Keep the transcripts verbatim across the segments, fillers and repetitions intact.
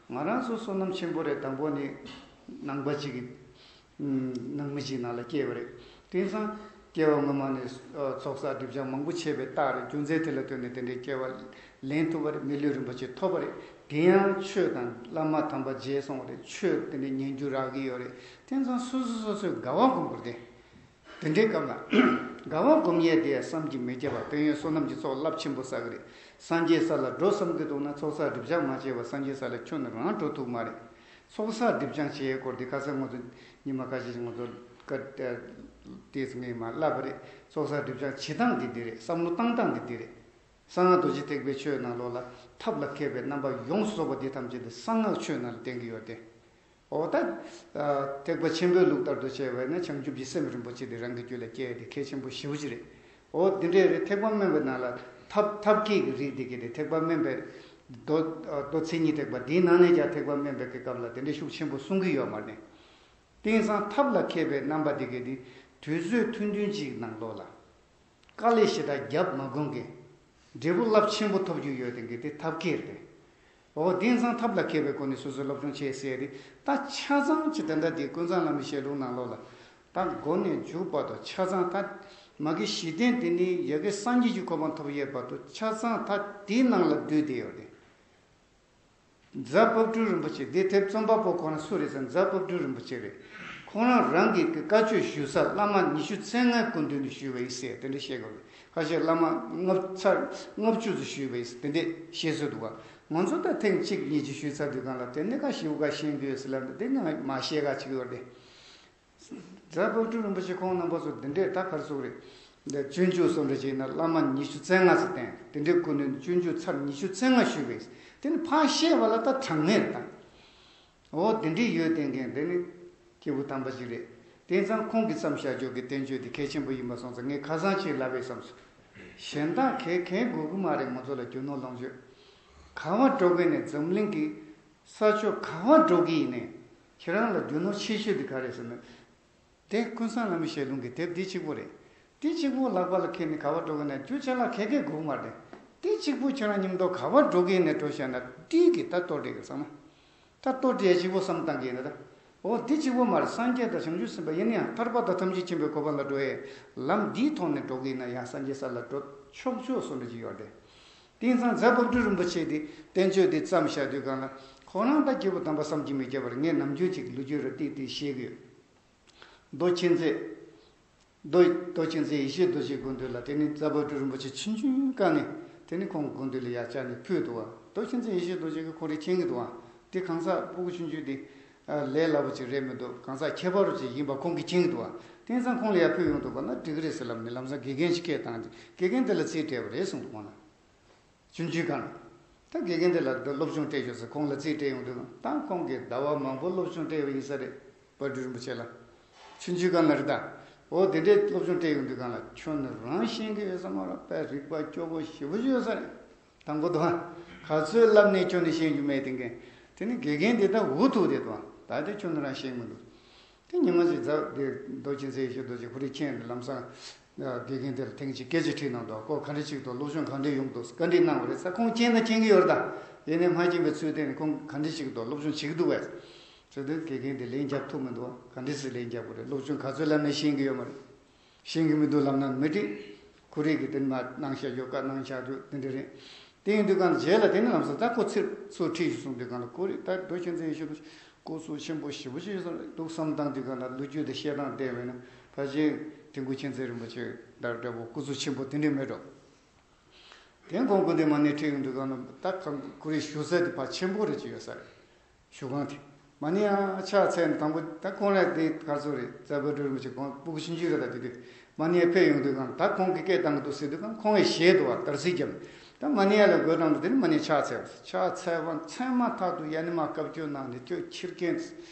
ང་རང་ཚོ་བསོད་ནམས་ཆེན་པོ་རེད། དང་པོ་ནི་ནང་པ་ཅིག་གི་ནང་མི་ཞིག་ནང་ལ་སྐྱེས་པ་རེད། དེང་སང་སྐྱེ་བ་སྔོན་མ་ནས་ཚོགས་བསགས་སྒྲིབ་སྦྱང་མང་པོ་བྱས་པའི་རྟགས་རེད། རྒྱུ་མཚན་དེ་ལ་ལྟོས་ནས་དེ་འདྲའི་སྐྱེ་བ་ལེན་ཐུབ་པ་རེད། མི་ལུས་རིན་པོ་ཆེ་ཐོབ་པ་རེད། དེ་ཡང་ཆོས་དང་བླ་མ་དམ་པ་མཇལ་སོང་བ་རེད། ཆོས་དེ་འདྲའི་ཉན་རྒྱུ་རག་གི་ཡོད་རེད། དེང་སང་སོ་སོ་སོ་སོས་དགའ་བ་སྒོམ་དགོས་ཏེ། དེ་འདྲའི་སྐབས་ལ་དགའ་བ་སྒོམ་ཡས་དེ་བསམ་གྱིས་མི་ཁྱབ་པ། དོན་ཡོད་བསོད་ནམས་ཀྱི་ཚོགས་རླབས་ཆེན་པོ་བསགས་ཀྱི་རེད། སངས་རྒྱས་ས་ལ་འགྲོ་བསམ་གྱི་འདུག་ན་ཚོགས་བསགས་སྒྲིབ་སྦྱང་མ་བྱས་པར་སངས་རྒྱས་ས་ལ་ཁྱོན་ནས་རང་འགྲོ་ཐུབ་མ་རེད། ཚོགས་བསགས་སྒྲིབ་སྦྱང་བྱེད་ཡས་སྐོར་འདི་ཁ་སང་ང་ཚོ་ཉི་མ་ཁ་ཤས་ཤིག་ང་ཚོ་བཀའ་ཏེས་ངས་མ་བསླབ་པ་རེད། ཚོགས་བསགས་སྒྲིབ་སྦྱང་བྱེད་སྟངས་འདི་འདི་རེད། བསམ་བློ་བཏང་སྟངས་འདི་འདི་རེད། གསང་སྔགས་རྡོ་རྗེ་ཐེག་པའི་ཆོས་ནང་ལོགས་ལ་ཐབས་ལ་མཁས་པའི་རྣམ་པ་ཡོངས་སུ་རྫོགས་པ་འདི་ཐམས་ཅད་དེ་གསང་སྔགས་ཆོས་ནང་ལ་བསྟན་གྱི་ཡོད་དེ། འོ་ད། ཐེག་པ་ཆེན་པོའི་ལུགས་ལྟར་དུ་བྱས་པས་ན་བྱང་ཆུབ་ཀྱི་སེམས་རིན་པོ་ཆེ་དེ་རང་གི་རྒྱུད་ལ་སྐྱེ་ཡས་དེ་གལ་ཆེན་པོ་ཞེ་པོ་ཅིག་རེད། འོ་དེ་འདྲས་རེད། ཐེག་པ་དམན་པའི་ནང་ལ་ཐབས་ཐབས་མཁས་ཀྱི་རིགས་དེ་གས་དེ་ཐེག་པ་དམན་པའི་མདོ་མདོ་མཚན་ཉིད་ཐེག་པ་དེའི་ནང་ནས་ཀྱང་ཐེག་པ་དམན་པའི་གི་སྐབས་ལ་དེ་འདྲས་ཤུགས་ཆེན་པོ་གསུང་གི་ཡོད་མ་རེད། དེང་སང་ཐབས་ལ་མཁས་པའི་རྣམ་པ་དེ་གས་དེ་དུས་ཚོད་ཐུང་ཐུང་ཅིག་ནང་ལོགས་ལ། དཀའ་ལས་ཞེ་དྲག་རྒྱབ་མ་དགོས་མཁན། འབྲས་བུ་རླབས་ཆེན་པོ་ཐོབ་རྒྱུ་ཡོད་མཁན་གྱི་དེ་ཐབས་མཁས་རེད། འོ་དེང་སང་ཐབས་ལ་མཁས་པའི་སྒོ་ནས་སོ་སོའི་སློབ་སྦྱོང་བྱས་ཟེར་རེད། ད་ཆ་ཚང་ཅིག་དེ་འདྲ་དེ་ཀུན་བཟང་བླ་མའི་ཞལ་ལུང་ནང་ལོགས་ལ། ད་མགོ་ནས་མཇུག་བར་དུ་ཆ་ཚང་ད། མ་གི་གཞི་རྟེན་དེ་ནི་ཡ་གི་སངས་རྒྱས་ཀྱི་གོ་འཕང་ཐོབ་ཡས་བར་དུ་ཆ་ཚང་ད་དེའི་ནང་ལ་བསྡུས་བསྡད་ཡོད་རེད། རྫ་དཔལ་སྤྲུལ་རིན་པོ་ཆེ་འདི་དེབ་རྩོམ་པ་པོ་ཁོ་རང་སུ་རེད་ཟེར་ན་རྫ་དཔལ་སྤྲུལ་རིན་པོ་ཆེ་རེད། ཁོང་རང་རང་གི་བཀའ་ཆོས་ཞུ་སར་བླ་མ་ཉི་ཤུ་རྩ་ལྔའི་སྐུ་མདུན་དུ་ཞུས་པ་ཡིན་ཟེར་དེ་འདྲ་བཤད་དགོས་རེད། ཁ་ཤས་བླ་མ་ལྔ་ཚར་ལྔ་བཅུ་ཙམ་ཞུས་པ་ཡིན་ཟེར་དེ་འདྲ་བཤད་སྲོལ་འདུག་ག་ང་ཚོ་ད་ཐེངས་གཅིག་གཉིས་ཅིག་ཞུས་ཚར་དུས་སྒང་ལ་དེ་ནི་ཁ་ཞིབ་ཁ་ཤེས་ཀྱི་ཡོད་ཟེར་ལབ་འདུག་དེ་ནི་མ་ཤེས་ཁ་ཅིག་ཡོད་རེད། རྫ་དཔལ་སྤྲུལ་རིན་པོ་ཆེ་ཁོང་རྣམ་པ་ཚོ་འདི་འདྲས་ད་གར་སོང་རེད། འདི་སྤྱོད་འཇུག་སོགས་འདྲ་བྱས་ན་བླ་མ་ཉི་ཤུ་རྩ་ལྔ་ཙམ་བསྟེན། དེ་འདྲའི་སྐུ་མདུན་སྤྱོད་འཇུག་ཚར་ཉི་ཤུ་རྩ་ལྔ་ཞུས་པས། དེ་ནི་ཕར་བཤད་པ་ལ་ད་དྲང་ངེས་རེད་ད། འོ་དེ་འདྲས་ཡོད་བསྟེན་མཁན་དེ་ནི་སྐྱེས་བུ་དམ་པ་ཞིག་རེད། དེང་སང་ཁོང་གིས་བརྩམས་བཞག་ཆོག་གི་བསྟན་བཅོས་དེ་གལ་ཆེན་པོ་ཡིན་པ་སོང་ཙང་ངས་ཁ་སང་ཅིག་ལབ་པས་བསམ་སོང་། གཞན་དག་གས་གས་དགོས་ཀྱི་མ་རེད། ང་ཚོ་ལ་རྒྱུ་ནོར་ལོངས་སྤྱོད་ག་བ་འགྲོ་གི་ནས་འཛམ་གླིང་གི་ས་ཕྱོགས་ག་བ་འགྲོ་གི་ཡིན་ནས་ཁྱེད་རང་ལ་རྒྱུ་ནོར་ཆེ་ཤོས་དེ་ག་རེད་ཟེར་ན། དེ་ཀུན་བཟང་བླ་མའི་ཞལ་ལུང་གི་དེབ་འདི་གཅིག་པོ་རེད། འདི་གཅིག་པོ་ལག་པ་ལ་ཁྱེར་ནས་ག་བ་འགྲོ་གི་ན་རྒྱུ་ཅ་ལག་ག་གེ་དགོས་མ་རེད། འདི་གཅིག་པོ་ཁྱེད་རང་མཉམ་དུ་ག་བ་འགྲོ་གི་ཡིན་ནས་འགྲོ་བཞག་ན་འདི་གི་ད་ལྟོ་འགྲིག་གི་བསམ་ན། ད་ལྟོ་འགྲིག་གཅིག་པོ་བསམ་བཏང་གི་ཡིན་ན་ད། འོ་འདི་གཅིག་པོ་མ་རེད། སངས་རྒྱས་དང་བྱང་ཆུབ་སེམས་དཔའ་ཡིན་ན་ཡང་ཐར་པ་དང་ཐམས་ཅད་མཁྱེན་པའི་གོ་འཕང་ལ་འགྲོ་ཡས་ལམ་འདིའི་ཐོག་ནས་འགྲོ་གི་ཡིན་ན་ཡང་སངས་རྒྱས་ས་ལ་འགྲོ་ཆོག་ཆོག་བཟོ་འདྲ་ཅིག་ཡོད་རེད། དེང་སང་རྫ་དཔལ་སྤྲུལ་རིན་པོ་ཆེ་དེ་བསྟན་བཅོས་དེ་བརྩམས་བཞག་དུས་སྒང་ལ་ཁོ་རང་ད་སྐྱེས་བུ་དམ་པ་བསམ་གྱིས་མི་ཁྱབ་པར་ངས་ནམ་རྒྱུན་ཅིག་ལོ་རྒྱུས་ར་ཏིག་ཏིག་བཤད་གི་ཡོད། རྡོ་ཆེན་རྩེ། རྡོ་རྡོ་ཆེན་རྩེ་ཡེ་ཤེས་རྡོ་རྗེའི་སྐུ་མདུན་ལ་དེ་ནི་རྫ་དཔལ་སྤྲུལ་རིན་པོ་ཆེ་ཆུང་ཆུང་སྒང་ནས་དེ་ནི་ཁོང་སྐུ་མདུན་ལ་ཡར་བཅར་ནས་ཕུལ་འདུག་བ། རྡོ་ཆེན་རྩེ་ཡེ་ཤེས་རྡོ་རྗེ་གིས་ཁོ་རེ་མཁྱེན་གི་འདུག་བ། དེ་གང་ཟག་སྤུ་གུ་ཆུང་ཆུང་དེ་ལས་སླ་པོ་ཅིག་རེད་མི་འདུག་གང་ཟག་ཁྱད་པར་ཅིག་ཡིན་པ་ཁོང་གིས་མཁྱེན་གི་འདུག་བ། དེང་སང་ཁོང་ལ་ཡར་ཕུལ་ཡོང་འདུག་ག་ན་འགྲིག་གི་རེད་ཟེར་ལབ་ནས་ལམ་སང་དགེ་རྒན་ཞིག་སྐད་བཏང་སྟེ་དགེ་རྒན་དེ་ལ་རྩིས་སྤྲད་པ་རེད་གསུངས་འདུག་ཁོང་ལ། ཆུང་ཆུང་སྒང་ལ། ད་དགེ་རྒན་དེ་ལ་ད་སློབ་སྦྱོང་སྤྲད་ཡོད་ཟེར་ཁོང་ལ་རྩིས་སྤྲད་ཡོང་དུས་ད་ཁོང་གིས་ཟླ་བ་མང་པོ་སློབ་སྦྱོང་སྤྲད་པ་ཡིན་ས་རེད། དཔལ་སྤྲུལ་རིན་པོ་ཆེ་ལ། ཆུང་ཆུང་སྒང་ལ་རེད་ད། འོ་དེ་འདྲའི་སློབ་སྦྱོང་སྤྲད་ཡོང་དུས་སྒང་ལ་ཁྱོད་ནི་རང་ཤེས་ཀྱི་ཡོད་ས་མ་རེད་པས། རིག་པ་སྐྱོ་པོ་ཞེ་པོ་ཅིག་ཡོད་ས་རེད། དང་པོ་དང་ག་ཚོད་བསླབ་ནས་ཁྱོད་ནི་ཤེས་རྒྱུ་མེད་དེ་མཁན། དེ་ནི་དགེ་རྒན་དེ་ད་འུ་ཐུག་དེ་དང་ད་དེ་ཁྱོད་ནི་རང་ཤེས་མི་འདུག་དེ་ཉི་མ་ཞིག་རྫ་དེ་རྡོ་རྗེ་རྩེ་ཡེ་ཤེས་རྡོ་རྗེ་ཁོ་རེ་མཁྱེན་ནས་ལམ་སང་དགེ་རྒན་དེ་ལ་ཐེངས་གཅིག་སྐད་ཆ་དྲིས་གནང་འདུག་ཁོ་ག་འདྲ་ཅིག་འདུག་སློབ་སྦྱོང་ག་འདྲ་ཡོང་འདུག་བཀའ་འདྲི་གནང་བ་རེད་ས། ཁོང་མཁྱེན་ན་མཁྱེན་གྱི་ཡོད་རེད་ད། ཡིན་ནའི་མ་མཁྱེན་པའི་ཚུལ་བསྟན་ནས་ཁོང་ག་འདྲ་ཅིག་འདུག་སློབ་སྦྱོང་བྱེད་ཀྱི་འདུག་བས། ཚུལ་དེ་དགེ་རྒན་དེ་ལན་རྒྱབ་ཐུབ་མི་འདུག་ག་འདྲ་ཟེར་ལན་རྒྱབ་དགོས་རེད། སློབ་སྦྱོང་ག་ཚོད་བསླབ་ནས་ཤེས་ཀྱི་ཡོད་མ་རེད། ཤེས་ཀྱི་མི་འདུག་ལབ་ན་མི་འགྲིག་ཁོ་རེ་གིས་དེ་མ་གནང་བཞག་ཡོད་ཀ་གནང་བཞག་འདུག་དེ་འདྲ་རེད། དེ་ཡིན་དུས་གང་རྗེས་ལ་དེ་ནི་ལམ་སང་ད་ཁོ་ཚིག་ཚུར་ཁྲིད་ཞུ་གསུངས་དུས་གང་ལ་ཁོ་རེ་ད་རྡོ་རྗེ་རྩེ་ཡེ་ཤེས་རྡོ་རྗེ་སྐུ་གཟུགས་ཆེན་པོ་ཞེ་པོ་ཅིག་ཡོད་ས་རེད་འདུག་བསམ་བཏང་དུས་གང་ལ་ལོ་རྒྱུས་དེ་བཤད་སྟངས་བལྟས་པས་ན་ཕལ་ཆེར་དིལ་མགོ་མཁྱེན་བརྩེ་རིན་པོ་ཆེ་ལྟར་འདྲ་པོ་སྐུ་གཟུགས་ཆེན་པོ་དེ་འདྲས་མེད་འགྲོ། དེ་ཁོང་སྐུ་མདུན་མ་ཎི་ཁྲིད་ཡོང་དུས་གང་ལ་ད་ཁོ་རེ་བཞུགས་ས་དེ་ཕར་ཆེན་པོ་རེ་ཅིག་ཡོད་ས་རེད། བཞུགས་ཁང་དེ། མ་ཎི་ཡང་ཕྱག་འཚལ་ནས་དང་པོ་ད་ཁོང་རང་དེ་ག་ཚོད་རེད། རྫ་དཔལ་སྤྲུལ་རིན་པོ་ཆེ་ཁོང་སྤུ་གུ་ཆུང་ཆུང་རེད་ད། དེ་དུས་མ་ཎི་ཡང་ཕེབས་ཡོང་དུས་གང་ད་ཁོང་གིས་སྐད་བཏང་གི་འདུག་ཟེར་དུས་གང་ཁོང་ཡང་ཞེད་འདུག་བ། དར་ཚིག་བརྒྱབ་ནས་ད་མ་ཎི་ཡང་ལ་དགོད་བཏང་དུས་དེ་ནི་མ་ཎི་ཕྱག་འཚལ་བ། ཕྱག་འཚལ་བ་འཚལ་མ་ཐག་ཏུ་ཡ་ནི་མ་བཀའ་བཀྱོན་གནང་ནས་ཁྱོད་ཁྱི་རྒན་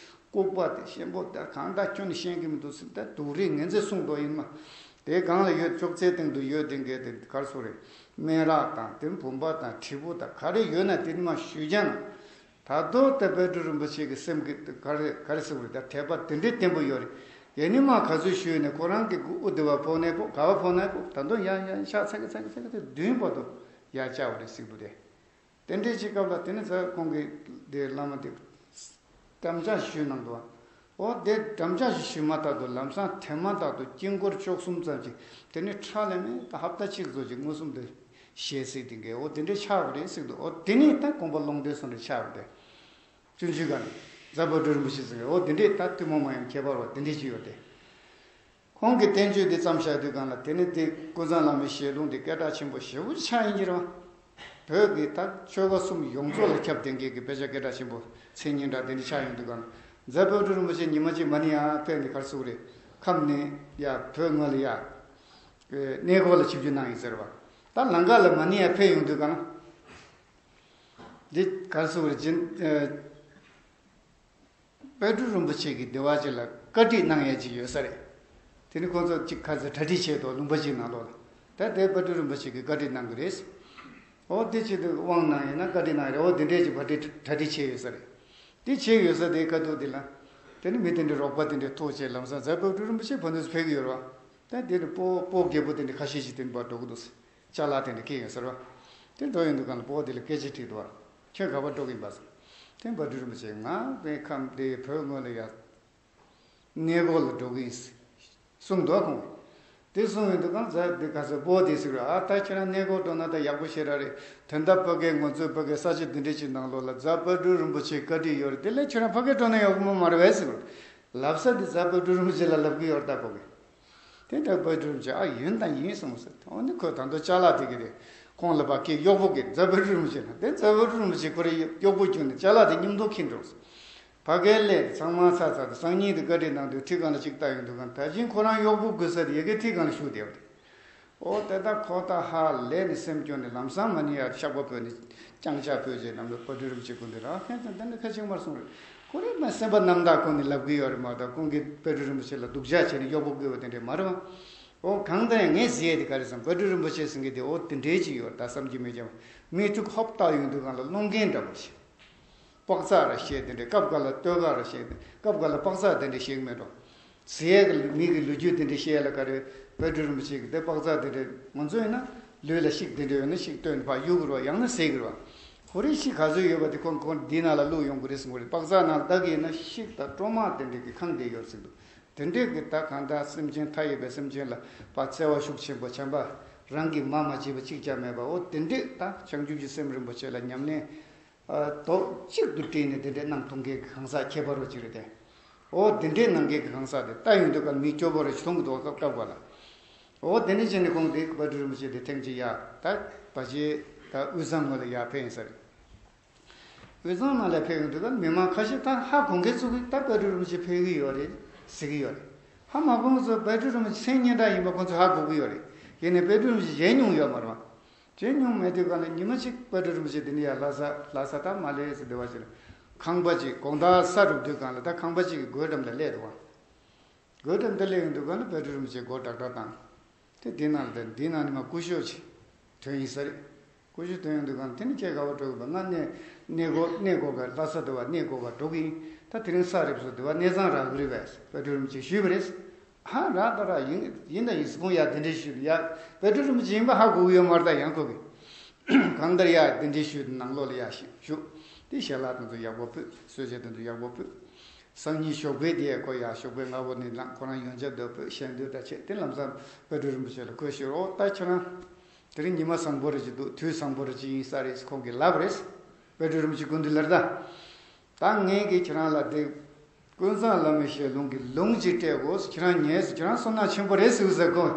ལྐུགས་པ་དེ་ཞན་པོ་དེ་གང་ལྟར་ཁྱོད་ནི་ཤེས་ཀྱི་མི་འདུག་ཟེར། ད་སྡུག་རུས་ངན་ཚད་གསུངས་འདུག་ཡིན་མ་དེ་གང་ལ་ཡོད། ཅོག་ཙེ་སྟེང་དུ་ཡོད་དེ་འགས་དེ་གར་སོང་རེད། སྨན་རག་དང་དེ་བུམ་པ་དང་དྲིལ་བུ་དང་ག་རེ་ཡོད་ན་དེ་ནི་མ་ཞུས་ཀྱང་། ད་དུང་ད་དཔལ་སྤྲུལ་རིན་པོ་ཆེ་གི་སེམས་ཀྱི་ག་རེ་ག་རེ་ཟེར་དགོས་རེད། ད་དད་པ་དེ་འདྲའི་བརྟན་པོ་ཡོད་རེད། ཡེ་ནས་མ་ག་ཚོད་ཞུས་ནས་ཁོ་རང་གི་དབུ་དེ་བ་ཕོག་ནས་ཕོག་ག་བ་ཕོག་ནས་ཕོག་ད་དུང་ཡང་ཡང་ཕྱག་འཚལ་གི་འཚལ་གི་འཚལ་གི་དེ་བདུན་བར་དུ་ཡར་བཅར་བ་རེད་ཟེར་གི་འདུག་སྟེ། དེ་འདྲའི་ཅིག་སྐབས་ལ་དེ་ནི་ཚ་ཁོང་གིས་དེ་བླ་མ་དེ་འགྲམ་ལྕག་ཞུས་གནང་འདུག་བ། འོ་དེ་འགྲམ་ལྕག་ཞུས་མ་ཐག་ཏུ་ལམ་སང་དེ་མ་ཐག་ཏུ་དཀྱིལ་འཁོར་བཅུ་གསུམ་ཙམ་ཅིག་དེ་ནི་ཁྲ་ལས་མེད་ད་ཧབ་ཏ་གཅིག་ཙམ་ཅིག་མངོན་སུམ་དུ་ཞལ་གཟིགས་དེ་འགའི་འོ་དེ་འདྲའི་ཆགས་པ་རེད་ཟེར་འདུག་འོ་དེ་ནི་ད་དགོངས་པ་ཀློང་རྡོལ་སོང་རེད་ཆགས་པ་རེད། སྤྱོད་འཇུག་ག་ནི་རྫ་དཔལ་སྤྲུལ་རིན་པོ་ཆེ་ཟེར་མཁན་འོ་དེ་འདྲས་ད་ཐུན་མོང་མ་ཡིན་ཁྱད་པར་བ་དེ་འདྲས་ཅིག་ཡོད་དེ། ཁོང་གི་བསྟན་བཅོས་འདི་བརྩམས་བཞག་དུས་སྒང་ལ་དེ་ནི་དེ་ཀུན་བཟང་བླ་མའི་ཞལ་ལུང་འདི་སྐད་གྲགས་ཆེན་པོ་ཞེ་པོ་ཆགས་ཡིན་གྱི་རེད་བ། བོད་ཀྱི་ད་ཆོལ་ཁ་གསུམ་ཡོངས་རྫོགས་ལ་ཁྱབ་བསྡད་མཁན་གྱི་དཔེ་ཆ་སྐད་གྲགས་ཆེན་པོ་མཚན་སྙན་གྲགས་དེ་འདྲ་ཆགས་ཡོང་དུས་སྒང་ལ་རྫ་དཔལ་སྤྲུལ་རིན་པོ་ཆེ་ཉི་མ་གཅིག་མ་ཎི་ཡར་ཕེབས་ནས་ག་རེ་ཟེར་གི་རེད། ཁམས་ནས་ཡར་བོད་ངོས་ལ་ཡར་གནས་སྐོར་ལ་ཆིབས་བསྒྱུར་གནང་ཡིན་ཟེར་བ། ད་ལམ་ཁ་ལ་མ་ཎི་ཡར་ཕེབས་ཡོང་དུས་སྒང་ལ། འདི་ག་རེ་ཟེར་གི་རེད། དཔལ་སྤྲུལ་རིན་པོ་ཆེ་གིས་སྡེ་བ་ཅིག་ལ་བཀའ་ཁྲིད་གནང་ཡས་ཅིག་ཡོད་ས་རེད། དེ་ནི་ཁོང་ཚོ་ཅིག་ཁ་ཚ་གྲ་སྒྲིག་བྱས་འདུག་ལུང་པ་ཅིག་ནང་ལོགས་ལ། ད་དེ་དཔལ་སྤྲུལ་རིན་པོ་ཆེ་གིས་བཀའ་ཁྲིད་གནང་གི་རེད། འོ་དེ་ཆེད་དུ་དབང་གནང་ཡིན་ན་བཀའ་ཁྲིད་གནང་ཡས་རེད། འོ་དེ་འདྲས་ཅིག་བཀའ་ཁྲིད་གྲ་སྒྲིག་བྱས་ཡོད་ས་རེད། དེ་བྱས་ཡོད་ས་དེའི་ཁ་ཐུག་དེ་ལ། དེ་ནི་མི་དེ་འདྲའི་རོགས་པ་དེ་འདྲས་ཐུག་བྱས་ལམ་སང་རྫ་དཔལ་སྤྲུལ་རིན་པོ་ཆེ་ཕ་ནུས་སུ་ཕེབས་ཀྱི་ཡོད་རེད་བ། ད་དེ་ནི་སྤོ་སྤོ་རྒད་པོ་དེ་འདྲས་ཁ་ཤས་ཤིག་དེ་འདྲས་འགྲོ་གི་འདུག་ཟེར། ཅ་ལག་དེ་འདྲ་སྐྱེལ་ཡོང་ཟེར་བ། དེ་འགྲོ་ཡོང་དུས་སྒང་ལ་སྤོ་བོ་དེ་ལ་སྐད་ཆ་དྲིས་འདུག་བ། ཁྱོད་ག་པར་འགྲོ་གི་ཡིན་པ་ཟེར། དེ་དཔལ་སྤྲུལ་རིན་པོ་ཆེ་ང་དཔེ་ཁམས་དེ་བོད་ངོས་ལ་ཡ། གནས་སྐོར་ལ་འགྲོ་གི་ཡིན་ཟེར། གསུངས་འདུག་ཁོང་གིས། དེ་གསུངས་ཡོང་དུས་སྒང་ཟེར་དེ་ག་ཟེར་སྤོ་བོ་དེས་ཟེར་བ། ཨ་ད་ཁྱེད་རང་གནས་སྐོར་འགྲོ་ན་ད་ཡག་པོ་ཞེ་དྲག་རེད། དོན་དག་ཕ་གིའི་ངོ་ཚོས་ཕ་གིའི་ས་ཆ་འདི་འདྲ་ཅིག་ནང་ལོགས་ལ་རྫ་དཔལ་སྤྲུལ་རིན་པོ་ཆེའི་བཀའ་ཁྲིད་ཡོད་རེད། དེ་ལས་ཁྱེད་རང་ཕ་གིར་འགྲོ་ན་ཡག་པོ་མ་རེད་པས་ཟེར་བ། ལབ་ས་དེ་རྫ་དཔལ་སྤྲུལ་རིན་པོ་ཆེ་ལ་ལབ་གི་ཡོད་རེད་ད་ཕ་གིས། དེ་ལྟར་དཔལ་སྤྲུལ་རིན་པོ་ཆེ་ཨ་ཡིན་དང་ཡིན་གསུངས་ཟེར། འོ་ནི་ཁོས་ད་དུང་ཅ་ལག་དེ་གི་རེད། ཁོང་ལ་ཕ་གིའི་གཡོག་པོ་གིས་རྫ་དཔལ་སྤྲུལ་རིན་པོ་ཆེ་ལ་དེ་རྫ་དཔལ་སྤྲུལ་རིན་པོ་ཆེ་ཁོ་རའི་གཡོག་པོ་བྱུང་ནས་ཅ་ལག་དེ་མཉམ་དུ་འཁྱེར་འགྲོ་ཟེར། ཕ་གིའི་ལས་དེ་ཚང་མ་ཚར་ཚར་དེ་སང་ཉིན་དེ་བཀའ་ཁྲིད་གནང་དུས་ཁྲི་སྒང་ལ་གཅིག་ལྟ་ཡོང་དུས་སྒང་ད་གིན་ཁོ་རང་གཡོག་པོ་དགོས་ས་དེ་ཡ་གིའི་ཁྲི་སྒང་ལ་བཞུགས་བསྡད་པ་རེད། འོ་དེ་ལྟར་ཁོ་ད་ཧ་ལས་ནས་སེམས་སྐྱོ་ནས་ལམ་སང་མ་ཎི་ཡར་ཤག་པ་ཕུལ་ནས་བརྐྱངས་ཕྱག་ཕུལ་རྗེས་ནམ་ལ་དཔལ་སྤྲུལ་རིན་པོ་ཆེ་སྐུ་མདུན་ལ་ཨ་ཁྱེད་ཚོ་འདི་འདྲ་ཁ་ཆེ་མར་སོང་རེད། ཁོ་རང་མ་སེམས་པ་རྣམ་དག་ཁོ་ནས་ལབ་གི་ཡོད་རེད་མ་གཏོགས་ཁོང་གིས་དཔལ་སྤྲུལ་རིན་པོ་ཆེ་ལ་སྡུག་ཅག་བྱས་ནས་གཡོག་པོ་བསྐོས་པ་དེ་འདྲས་མ་རེད་བ། འོ་གང་ལྟར་ཡང་ངས་ཟེར་ཡས་དེ་ག་རེ་བསམ་དཔལ་སྤྲུལ་རིན་པོ་ཆེ་ཟེར་མཁན་དེ་འོ་དེ་འདྲས་ཅིག་ཡོད་རེད་ད་བསམ་གྱི་མེད་ཀྱང་མིག་ཆུ་ཧོབ་བཏགས་ཡོང་དུས་སྒང་ལ་སློང་མཁན་འདྲ་པོ་ཞིག་པགས་ཚག་ར་བཤད་དེ་འདྲས་སྐབས་འགའ་ལ་སྟོད་འགག་ར་བཤད་དེ་སྐབས་འགའ་ལ་པགས་ཚག་དེ་འདྲས་བཤད་གི་མེད་འགྲོ། ཟེར་ཡས་ཀྱི་མི་གི་ལོ་རྒྱུས་དེ་འདྲས་བཤད་ཡས་ལ་ག་རེ་དཔལ་སྤྲུལ་རིན་པོ་ཆེ་གི་དེ་པགས་ཚག་དེ་འདྲས་ང་ཚོ་ཡིན་ན་ལུས་ལ་ཤིག་དེ་འདྲས་ཡོད་ན་ཤིག་བཏོན་ནས་ཕར་གཡུག་གི་རེད་བ་ཡང་ན་ཟས་གི་རེད་བ། ཁོ་རའི་ཤིག་ག་ཚོད་ཡོད་པ་དེ་ཁོ་ཁོ་འདི་ནང་ལ་བླུགས་ཡོང་གི་རེད་གསུང་གི་རེད། པགས་ཚག་ནང་ལ་བདག་གི་ཡིན་ན་ཤིག་དང་སྤྲོ་མ་དེ་འདྲས་ཀྱི་ཁང་དེ་ཡོད་ཟེར་འདུག་དེ་འདྲས་ཀྱི་ད་གང་ལྟར་སེམས་ཅན་མཐའ་ཡས་པའི་སེམས་ཅན་ལ་ཕར་བརྩེ་བ་ཤུགས་ཆེན་པོ་བྱམས་པ་རང་གིས་མ་མ་བྱས་པ་གཅིག་ཀྱང་མེད་པ་འོ་དེ་འདྲས་ད་བྱང་ཆུབ་ཀྱི་སེམས་རིན་པོ་ཆེ་ལ་ཉམས་ལེན། ཨ་རྡོག་གཅིག་ཏུ་དྲིལ་ནས་དེ་འདྲའི་གནང་ཐུབ་མཁན་གྱི་གང་ཟག་ཁྱད་པར་བ་ཅིག་རེད་དེ། འོ་དེ་འདྲའི་གནང་མཁན་གྱི་གང་ཟག་དེ་ལྟ་ཡོང་དུས་ཀ་མིག་སྐྱོ་པོ་རེ་ཞིག་མཐོང་གི་འདུག་སྐབས་སྐབས་པ་ལ། འོ་དེ་འདྲ་བྱས་ནས་ཁོང་དེ་དཔལ་སྤྲུལ་རིན་པོ་ཆེ་དེ་ཐེངས་གཅིག་ཡ་ད་བ་ཅི་ད་དབུས་གཙང་ངོས་ལ་ཡར་ཕེབས་ཡིན་ས་རེད། དབུས་གཙང་ནང་ལ་ཕེབས་ཡོང་དུས་ཀ་མི་མང་ཁ་ཤས་ད་ཧ་གོ་མཁན་ཚོ་གིས་ད་དཔལ་སྤྲུལ་རིན་པོ་ཆེ་ཕེབས་ཀྱི་ཡོད་རེད་ཟེར་གྱི་ཡོད་རེད། ཧ་མ་གོ་མཁན་ཚོ་དཔལ་སྤྲུལ་རིན་པོ་ཆེ་མཚན་སྙན་གྲགས་ཡིན་པ་ཁོང་ཚོ་ཧ་གོ་གི་ཡོད་རེད། ཡིན་ནའི་དཔལ་སྤྲུལ་རིན་པོ་ཆེ་མཇལ་མྱོང་ཡོད་མ་རེད་བ། བྱེད་མྱོང་མེད་དུས་གང་ལ་ཉི་མ་གཅིག་དཔལ་སྤྲུལ་རིན་པོ་ཆེ་འདི་ནས་ཡར་ལྷ་ས་ལྷ་ས་ད་མ་ལྷ་ས་འདི་བ་ཞིག་ལ་ཁང་པ་གཅིག་དགོང་དག་ས་རུབ་དུས་གང་ལ་ད་ཁང་པ་གཅིག་གི་སྒོའི་འགྲམ་ལ་སླེབས་འདུག་བ། སྒོའི་འགྲམ་དུ་སླེབས་ཡོང་དུས་གང་ལ་དཔལ་སྤྲུལ་རིན་པོ་ཆེ་སྒོ་ཏག་ཏག་བཏང་། དེ་འདི་ནང་ལ་དེ་འདི་ནང་ནས་མར་སྐུ་ཞབས་ཅིག་ཐོན་ཡིན་ས་རེད། སྐུ་ཞབས་ཐོན་ཡོང་དུས་གང་ལ་དེ་ནི་ཁྱེད་ག་པར་འགྲོ་གི་ང་གནས་གནས་སྐོར་གནས་སྐོར་ག་ལྷ་ས་འདི་བ་གནས་སྐོར་ག་འགྲོ་གི་ཡིན། ད་དེ་རིང་ས་རུབ་སོང་འདི་བ་གནས་ཚང་རག་གི་རེད་པས་དཔལ་སྤྲུལ་རིན་པོ་ཆེ་ཞུས་པ་རེད། ཧ་ར་ད་ར་ཡིན་ཡིན་ད་ཡིན་སི་ཁོང་ཡ་དེ་འདྲའི་ཞུས་ཡ་དཔལ་སྤྲུལ་རིན་པོ་ཆེ་ཡིན་པ་ཧ་གོ་གི་ཡོད་མ་རེད་ད་ཡང་ཁོ་གི་གང་ལྟར་ཡ་དེ་འདྲའི་ཞུས་ནང་ལོགས་ལ་ཡ་ཞུ་ཞུ། དེ་ཞལ་ལག་དེ་ཚོ་ཡག་པོ་ཕུལ་གསོལ་ཇ་དེ་ཚོ་ཡག་པོ་ཕུལ། སང་ཉིན་ཞོགས་པའི་དེ་ཡ་ཁོ་ཡ་ཞོགས་པའི་སྔ་པོ་ནས་ལངས་ཁོ་རང་ཡོན་ཆབ་དེ་ཕུལ་ཞལ་འདོན་ད་བྱས་དེ་ལམ་སང་དཔལ་སྤྲུལ་རིན་པོ་ཆེ་ལ་ཁོས་ཞུས་རོགས་ད་ཁྱེད་རང་དེ་རིང་ཉི་མ་བཟང་པོ་རེ་ཅིག་འདུག་དུས་བཟང་པོ་རེ་ཅིག་ཡིན་ས་རེད་ཁོང་གིས་ལབ་རེད། དཔལ་སྤྲུལ་རིན་པོ་ཆེ་སྐུ་མདུན་ལ་རེད་ད། ད་ངས་ཀྱིས་ཁྱེད་རང་ལ་དེ་ཀུན་བཟང་བླ་མའི་ཞལ་ལུང་གི་ལུང་ཅིག་སྤྲད་དགོས། ཁྱེད་རང་ཉན་ཟེར། ཁྱེད་རང་བསོད་ནམས་ཆེན་པོ་རེད་ཟེར་ཟེར་གོ།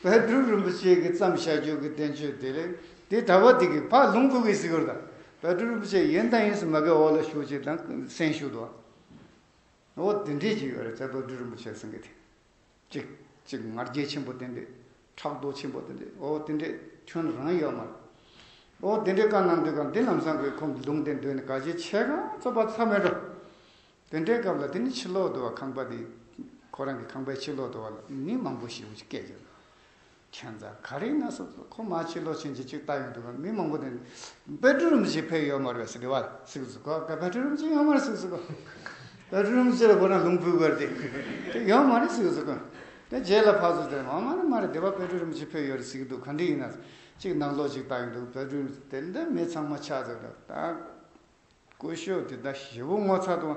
དཔལ་སྤྲུལ་རིན་པོ་ཆེ་གིས་བརྩམས་བཞག་རྒྱུ་གི་བསྟན་བཅོས་དེ་ལས་དེ་གྲྭ་པ་དེ་གིས་ཕར་ལུང་ཕུལ་གི་ཟེར་གོ་རེད་ད། དཔལ་སྤྲུལ་རིན་པོ་ཆེ་ཡིན་དང་ཡིན་ཟེར་མ་གི་འོག་ལ་བཞུགས་ཅིག་དང་གསན་བཞུགས་འདུག་འོ་དེ་འདྲས་ཅིག་ཡོད་རེད་དཔལ་སྤྲུལ་རིན་པོ་ཆེ་ཟེར་མཁན་དེ། གཅིག་གཅིག་ང་རྒྱལ་ཆེན་པོ་དེ་འདྲས། ཕྲག་དོག་ཆེན་པོ་དེ་འདྲས། འོ་དེ་འདྲས་ཁྱོན་རང་ཡོད་མ་རེད། འོ་དེ་འདྲས་བཀའ་གནང་དུས་གང་འདི་ལམ་སང་གི་ཁོང་གི་ལུང་དེ་འདོན་ནས་ག་ཅི་བྱས་གང་ཚོད་པ་ཚ་མེད་འགྲོ། དེ་འདྲའི་སྐབས་ལ་དེ་ནི་ཕྱི་ལོགས་དུ་བ་ཁང་པ་དེ། ཁོ་རང་གི་ཁང་པའི་ཕྱི་ལོགས་དུ་བ་ལ་མི་མང་པོ་ཞིག་སྐད་རྒྱབ། ཁྱད་མཚར་ག་རེ་ཡིན་ན་སོགས་ཁོ་མ་ཕྱི་ལོགས་ཕྱིན་ཅི་ཅིག་ལྟ་ཡོང་དུས་མི་མང་པོ་དེ་ནི་དཔལ་སྤྲུལ་རིན་པོ་ཆེ་ཕེབས་ཡོད་མ་རེད་ཟེར་དེ་བ་ཟེར་གི་འདུག་གོ། དཔལ་སྤྲུལ་རིན་པོ་ཆེ་ཡོད་མ་རེད་ཟེར་གི་འདུག་གོ། དཔལ་སྤྲུལ་རིན་པོ་ཆེ་ལ་ཁོ་རང་ལུང་ཕུལ་དགོས་རེད་དེ། དེ་ཡོད་མ་རེད་ཟེར་གི་འདུག་གོ། དེ་རྗེས་ལ་ཕར་ཚུར་དེ་མ་མ་རེད་མ་རེད་དེ་བ་དཔལ་སྤྲུལ་རིན་པོ་ཆེ་ཕེབས་ཡོད་རེད་ཟེར་གི་འདུག་ག་འདྲ་ཡིན་ན། གཅིག་ནང་ལོགས་ཅིག་བཏང་ཡོང་དུས་དཔལ་སྤྲུལ་དེ་འདྲ་མི་ཚང་མ་ཆགས་ཚར་འདུག་ད་སྐུ་ཞབས་དེ་ད་ཞེ་པོ་ངོ་ཚ་འདུག་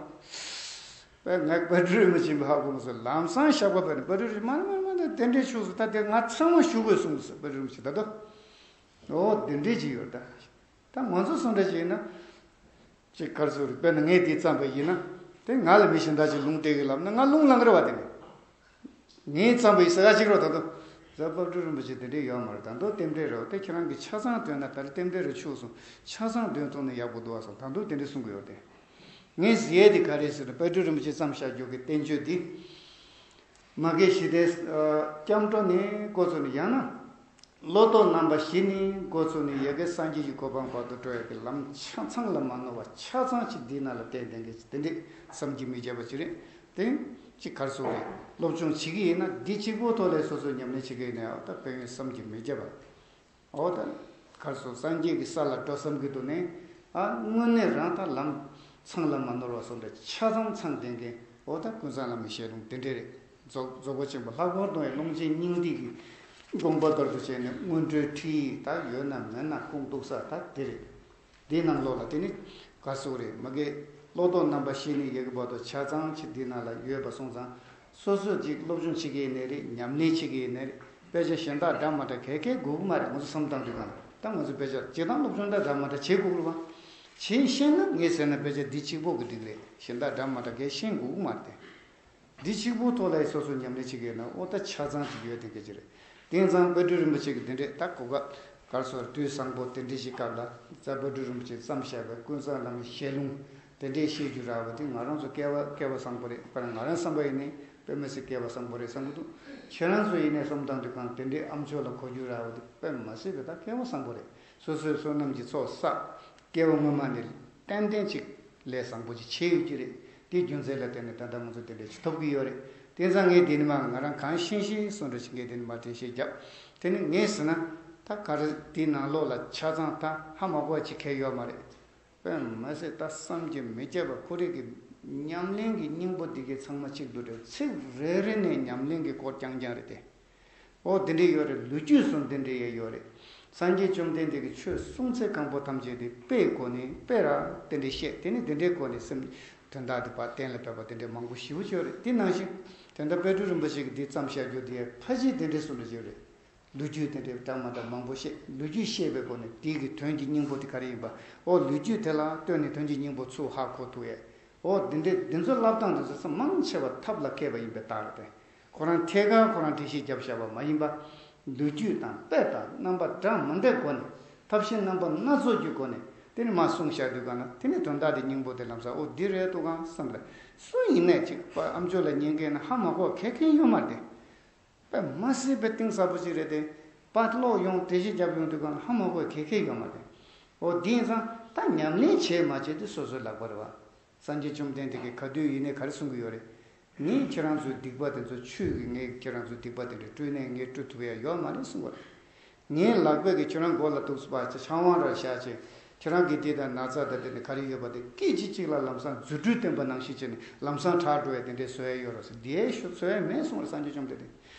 པས་ངས་དཔལ་སྤྲུལ་རིན་པོ་ཆེ་ཧ་གོ་མ་སོང་། ལམ་སང་བཤད་པ་པས་ནི་དཔལ་སྤྲུལ་རིན་མ་མ་མ་ད་དེ་འདྲས་བྱུང་སོང་། ད་དེ་ང་ཚང་མ་ཞུ་དགོས་གསུངས་སོང་དཔལ་སྤྲུལ་རིན་པོ་ཆེ་ད་དོ། ཨོ་དེ་འདྲས་ཅིག་ཡོད་ད། ད་ང་ཚོ་སུ་འདྲ་ཅིག་ཡིན་ན། ཅིག་གར་སོང་རེད། དཔེར་ན་ངས་འདི་བརྩམས་པ་ཡིན་ན། དེ་ང་ལ་མི་གཞན་དག་ཅིག་ལུང་བསྟན་གི་ལབ་ན་ང་ལུང་ལང་གི་རེད་བ། དེ་ནི་ངས་བརྩམས་པ་ཡིན་ཟེར་ག་ཅིག་རོ། ད་དུང་རྫ་དཔལ་སྤྲུལ་རིན་པོ་ཆེ་དེ་འདྲས་ཡོད་མ་རེད། ད་དུང་རྟེན་འབྲེལ་རེད་བ། དེ་ཁྱེད་རང་གིས་ཆ་ཚང་འདོན་ན་ད་རྟེན་འབྲེལ་རེ་ཆུག་སོང་། ཆ་ཚང་འདོན་ཐུབ་ན་ཡག་པོ་འདུག་བ་སོང་། ད་དུང་དེ་འདྲས་གསུང་གི་ཡོད་དེ། ངས་ཟེར་ཡས་དེ་ག་རེད་ཟེར་ན་དཔལ་སྤྲུལ་རིན་པོ་ཆེ་བརྩམས་བཞག་རྒྱུ་གི་བསྟན་བཅོས་འདི། མ་གི་ཞི་བདེ་སྐྱབས་འགྲོ་ནས་འགོ་བཙུགས་ནས་ཡང་ན། བློ་ལྡོག་རྣམ་པ་བཞི་ནས་འགོ་བཙུགས་ནས་ཡ་གི་སངས་རྒྱས་ཀྱི་གོ་འཕང་བར་དུ་འགྲོ་ཡ་གི་ལམ་ཆ་ཚང་ལ་མ་ནོར་བ་ཆ་ཚང་ཅིག་འདི་ནང་ལ་བསྟན་བསྟན་གི་དེ་འདྲས་བསམ་གྱིས་མི་ཁྱབ་པ་ཅིག་རེད། དེ་ཅིག་གར་སོང་རེད། སློབ་སྦྱོང་བྱེད་ཀྱི་ཡིན་ན་འདི་གཅིག་པོ་ཐོག་ལས་སོ་སོས་ཉམས་ལེན་བྱེད་ཀྱི་ཡིན་ན་ཡང་ད་དཔལ་ཡོན་བསམ་གྱིས་མི་ཁྱབ་པ། འོ་ད་གར་སོང་སངས་རྒྱས་ཀྱི་ས་ལ་འགྲོ་བསམ་གྱི་འདུག་ནས། ཨ་དངོས་གནས་རང་ད་ལམ་ཚང་ལ་མ་ནོར་བ་སོང་འདྲ་ཆ་ཚང་ཚང་ལྡན་མཁན། འོ་ད་ཀུན་བཟང་བླ་མའི་ཞལ་ལུང་དེ་འདྲས་རེད། རྫོགས་རྫོགས་པ་ཆེན་པོ་ལྷག་པར་དུ་ཡང་ཀློང་ཆེན་སྙིང་ཐིག་གི་དགོངས་པ་ལྟར་དུ་བྱས་ནས་སྔོན་འགྲོའི་ཁྲིད་ཡིག་ད་ཡོད་ན་མེད་ན་ཁུངས་གཏུགས་ས་ད་དེ་རེད། དེའི་ནང་ལོགས་ལ་དེ་ནི་ག་སོགས་རེད། མ་གི་བློ་ལྡོག་རྣམ་པ་བཞི་ནས་ཡ་གི་བར་དུ་ཆ་ཚང་ཅིག་འདི་ནང་ལ་ཡོད་པ་སོང་ཙང་། སོ་སོས་ཅིག་སློབ་སྦྱོང་བྱེད་ཀྱི་ཡིན་ནའི་རེད། ཉམས་ལེན་བྱེད་ཀྱི་ཡིན་ནའི་རེད། དཔེ་ཆ་གཞན་དག་འདྲ་མ་འདྲ་ག་གེ་དགོས་ཀྱི་མ་རེད། ང་ཚོ་བསམ་བཏང་དུས་གང་ལ་ད་ང་ཚོ་དཔེ་ཆ་སྤྱིར་བཏང་སློབ་སྦྱོང་འདྲ་འདྲ་མ་འདྲ་བྱེད་དགོས་ཀྱི་རེད་བ། བྱེད་ཤེས་ན་ངས་ཟེར་ན་དཔེ་ཆ་འདི་གཅིག་པོ་གི་འགྲིག་རེད། གཞན་དག་འདྲ་མ་འདྲ་ག་གེ་ཤེས་དགོས་ཀྱི་མ་རེད་དེ། འདི་གཅིག་པུ་ཐོག་ལ་སོ་སོ་ཉམས་ལེན་བྱེད་ཀྱི་ཡོད་ན་ཨོ་ད་ཆ་ཚང་ཅིག་ཡོད་དེ་སྐད་ཆ་རེད། དེང་སང་དཔལ་སྤྲུལ་རིན་པོ་ཆེ་གི་དེ་འདྲས་ད་གོ་སྐབས་གར་སོང་དུས་བཟང་པོ་དེ་འདྲས་ཤིག་སྐབས་ལ་རྫ་དཔལ་སྤྲུལ་རིན་པོ་ཆེས་བརྩམས་བཞག་པའི་ཀུན་བཟང་བླ་མའི་ཞལ་ལུང་དེ་འདྲས་ཤེས་རྒྱུ་རག་པ་དེ་ང་རང་ཚོ་སྐལ་བ་སྐལ་བ་བཟང་པོ་རེད། དཔེར་ན་ང་རང་བསམ་པ་ཡིན་ནའི་དཔེ་མི་སྲིད་སྐལ་བ་བཟང་པོ་རེད་བསམ་གྱི་འདུག་ཁྱེད་རང་ཚོ་ཡིན་ནའི་བསམ་བཏང་དུས་གང་དེ་འདྲས་ཨ་མཆོག་ལ་གོ་རྒྱུ་རག་པ་དེ་དཔེ་མི་སྲིད་པའི་ད་སྐལ་བ་བཟང་པོ་རེད། སོ་སོའི་བསོད་ནམས་ཀྱི་ཚོགས་བསགས། སྐྱེ་བ་སྔོན་མ་ནས་ཏན་ཏན་ཅིག་ལས་བཟང་པོ་ཅིག་བྱས་ཡོད་ཀྱི་རེད། དེའི་རྒྱུ་མཚན་ལ་བརྟེན་ནས་ད་ལྟ་ང་ཚོ་དེ་འདྲ་ཅིག་ཐོབ་ཀྱི་ཡོད་རེད། དེང་སང་ངས་འདི་ནས་མར་ང་རང་གང་ཤེས་ཤེས་སོང་འདྲ་ཞིག་ངས་འདི་ནས་མར་འགྲེལ་བཤད་བརྒྱབ། དེ་ནི་ངས་ཟེར་ན་ད་ག་རེ་འདིའི་ནང་ལོགས་ལ་ཆ་ཚང་ད་ཧ་མ་གོ་བ་ཅིག་གང་ཡོད་མ་རེད། དཔེ་མ་སྲིད་ད་བསམ་གྱིས་མི་ཁྱབ་པ་ཁོ་རེ་གི་ཉམས་ལེན་གྱི་སྙིང་པོ་འདི་གའི་ཚང་མ་གཅིག་ཏུ་འདྲེས། ཚིག་རེ་རེ་ནས་ཉམས་ལེན་གྱི་སྐོར་རྐྱང་རྐྱང་རེད་དེ། ཨོ་དེ་འདྲས་ཡོད་རེད། ལོ་རྒྱུས་སོགས་དེ་འདྲས་ཡང་ཡོད་རེད། སངས་རྒྱས་བཅོམ་ལྡན་འདས་ཀྱིས་ཆོས་གསུང་ཚད་གང་པོ་ཐམས་ཅད་དེ་དཔེའི་སྒོ་ནས་དཔེ་ར་དེ་འདྲས་བཤད། དེ་ནས་དེ་འདྲའི་སྒོ་ནས་སེམས་དོན་དག་དེ་ཕར་གཏན་ལ་ཕབ་པ་དེ་འདྲས་མང་པོ་ཞེ་པོ་ཅིག་ཡོད་རེད། དེ་ནང་བཞིན་ད་ལྟ་དཔལ་སྤྲུལ་རིན་པོ་ཆེ་གིས་འདི་བརྩམས་བཞག་རྒྱུ་དེ་ཕལ་ཆེར་དེ་འདྲས་སུ་འདྲ་ཅིག་ཡོད་རེད། ལོ་རྒྱུས་དེ་འདྲས་འདྲ་མ་འདྲ་མང་པོ་བཤད། ལོ་རྒྱུས་བཤད་པའི་སྒོ་ནས་དེ་གི་དོན་གྱི་སྙིང་པོ་དེ་ག་རེ་ཡིན་པ། ཨོ་ལོ་རྒྱུས་དེ་ལ་ལྟོས་ནས་དོན་གྱི་སྙིང་པོ་ཚུར་ཧ་གོ་ཐུབ་ཡས། ཨོ་འདི་འདྲས་འདི་ཚོ་སློབ་སྟངས་དེ་ཚོ་མང་ཆེ་བ་ཐབས་ལ་མཁས་པ་ཡིན་པའི་རྟགས་རེད་དེ། ཁོ་རང་ཐད་ཀར་ཁོ་རང་འགྲེལ་བཤད་བརྒྱབ་བཞག་པ་མ་ཡིན་པ། ལོ་རྒྱུས་དང་དཔེ་དང་རྣམ་པ་འདྲ་མི་འདྲའི་སྒོ་ནས་ཐབས་ཤེས་རྣམ་པ་སྣ་ཚོགས་ཀྱི་སྒོ་ནས་དེ་ནི་མ་གསུངས་བཞག་དུས་གང་ན་དེ་ནི་དོན་དག་དེ་སྙིང་པོ་དེ་ལམ་སང་ཨོ་འདི་རེད་འདུག་གང་བསམ་པས། སུ་ཡིན་ནས་ཅིག་པ་ཨ་མཆོག་ལ་ཉན་མཁན་ན་ཧ་མ་གོ་མཁན་མཁན་ཡོད་མ་རེད་དེ། དཔེ་མ་སྲིད་པའི་གཏིང་ཟབ་པོ་ཅིག་རེད་དེ། པར་ཀློག་ཡོང་འགྲེལ་བཤད་བརྒྱབ་ཡོང་དུས་གང་ལ་ཧ་མ་གོ་མཁན་མཁན་ཡོད་མ་རེད། ཨོ་དེ་ཡིན་ཙང་ད་ཉམས་ལེན་བྱས་མ་བྱས་དེ་སོ་སོའི་ལག་པ་རེད་བ། སངས་རྒྱས་བཅོམ་ལྡན་འདས་ཀྱིས་ག་དུས་ཡིན་ནའི་ག་རེ་གསུང་གི་ཡོད་རེད། ངས་ཁྱེད་རང་ཚོའི་སྡིག་པ་དེ་ཚོ་ཆུད་ཀྱིས་ངས་ཁྱེད་རང་ཚོའི་སྡིག་པ་དེ་འདྲ་བཀྲུས་ནས་ངས་བཀྲུ་ཐུབ་ཡ་ཡོད་མ་རེད་གསུང་གི་རེད། ངའི་ལག་པས་ཀྱིས་ཁྱེད་རང་མགོ་ལ་གཏུགས་པ་ཆང་བང་ར་བཞག་བྱས། ཁྱེད་རང་གི་འདི་དང་ན་ཚ་དང་དེ་ནི་ག་རེ་ཡོད་པ་དེ་སྐད་ཅིག་གཅིག་ལ་ལམ་སང་རྫུ་འཕྲུལ་བསྟན་པ་ནང་བཞིན་བྱས་ནས་ལམ་སང་དྲག་འགྲོ་བའི་དེ་འདྲའི་བཟོ་ཡ་ཡོད་རོགས་ཟེར། འདིའི་ཤུགས་བཟོ་ཡ་མེད་གསུངས་རེད་སངས་རྒྱས་བཅོམ་ལྡན་འདས།